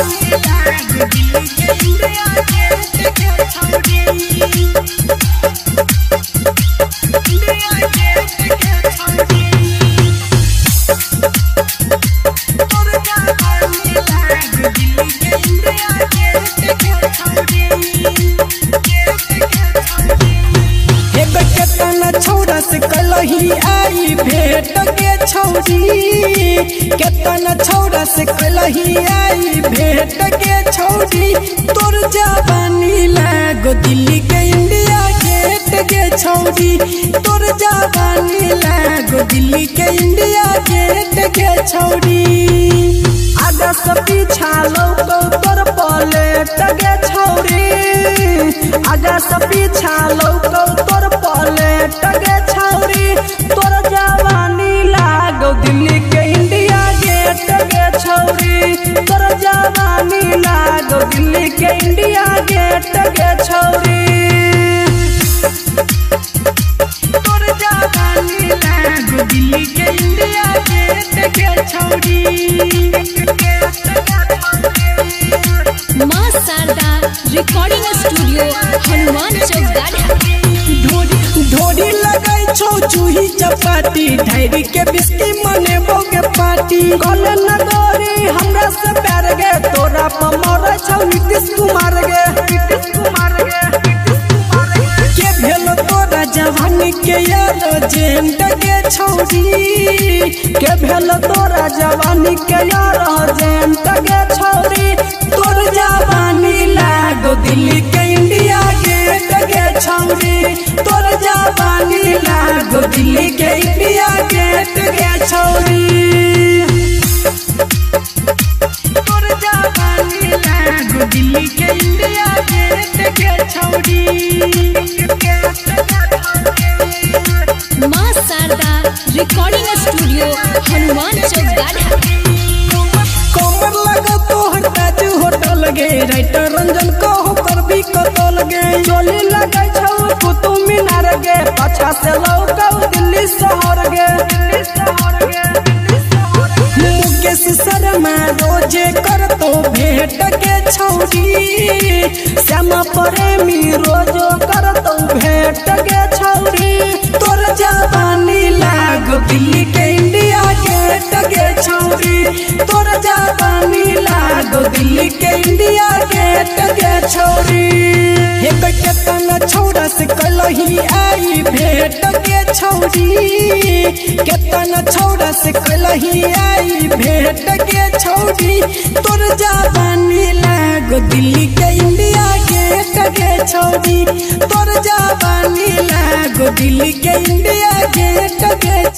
जवानी लागो दिल्ली के इंडिया गेट के छौरी। इंडिया गेट के छौरी। तोर जवानी लागो दिल्ली के इंडिया गेट के छौरी। गेट के छौरी। हे केतना छौरा से कलही आई भेट के छौरी, केतना छौरा से कलही आई भेट के छौरी। तोर जवानी लागो दिल्ली के इंडिया गेट के छौरी, तोर जवानी लागो दिल्ली के इंडिया गेट के छौरी। आगा से पीछा लौकौ तोर पलेट गे छौरी, आगा से पीछा लौकौ तोर पलेट गे छौरी। तोर जवानी लागौ दिल्ली के इंडिया गेट गे छौरी, तोर जवानी लागौ दिल्ली के इंडिया गेट गे छौरी। तोर जवानी लागो दिल्ली के इंडिया गेट के छौरी। माँ शारदा रिकॉर्डिंग स्टूडियो हनुमान चौक गाढ़ा। ढोरी ढोरी लगै छौ चूही चपाटी, ढेरी के बिस्की मने बोगे पार्टी। कले नगरी हमरा से प्यार गे, तोरा पर मरै छौ नीतीश कुमार गे, नीतीश कुमार गे, नीतीश कुमार गे। के भेलो तोरा जवानी के यार जेंट के छौरी, के भेल तोरा जवानी के यार जेंट गे छौरी। तोर जवानी लागो दिल्ली के इंडिया गेट के छौरी, तोर जवानी लागो दिल्ली के इंडिया गेट के छौरी। तोर जवानी लागो दिल्ली के इंडिया गेट के छौरी। माँ शारदा रिकॉर्डिंग स्टूडियो हनुमान चौक गाढ़ा। कमर लगो तोहर ताज होटल गे, राइटर रंजन कहो करबी कतल गे। चोली लगै छौ कुतुब मीनार गे, पाछा से लौकौ दिल्ली शहर गे, दिल्ली शहर गे, दिल्ली शहर गे। मुकेश शर्मा रोजे करतो भेंट के छौरी, श्याम प्रेमी रोजो करतौ भेंट गे छौरी। तोर जवानी लागो दिल्ली के इंडिया गेट के छौरी, तोर जवानी लागो दिल्ली के इंडिया गेट के छौरी। हे केतना छौरा से कलही आई भेंट के छौरी, केतना छौरा से कलही आई भेंट के छौरी। तोर जवानी लागो दिल्ली के इंडिया गेट के छौरी, तोर जवानी लागो दिल्ली के इंडिया गेट के।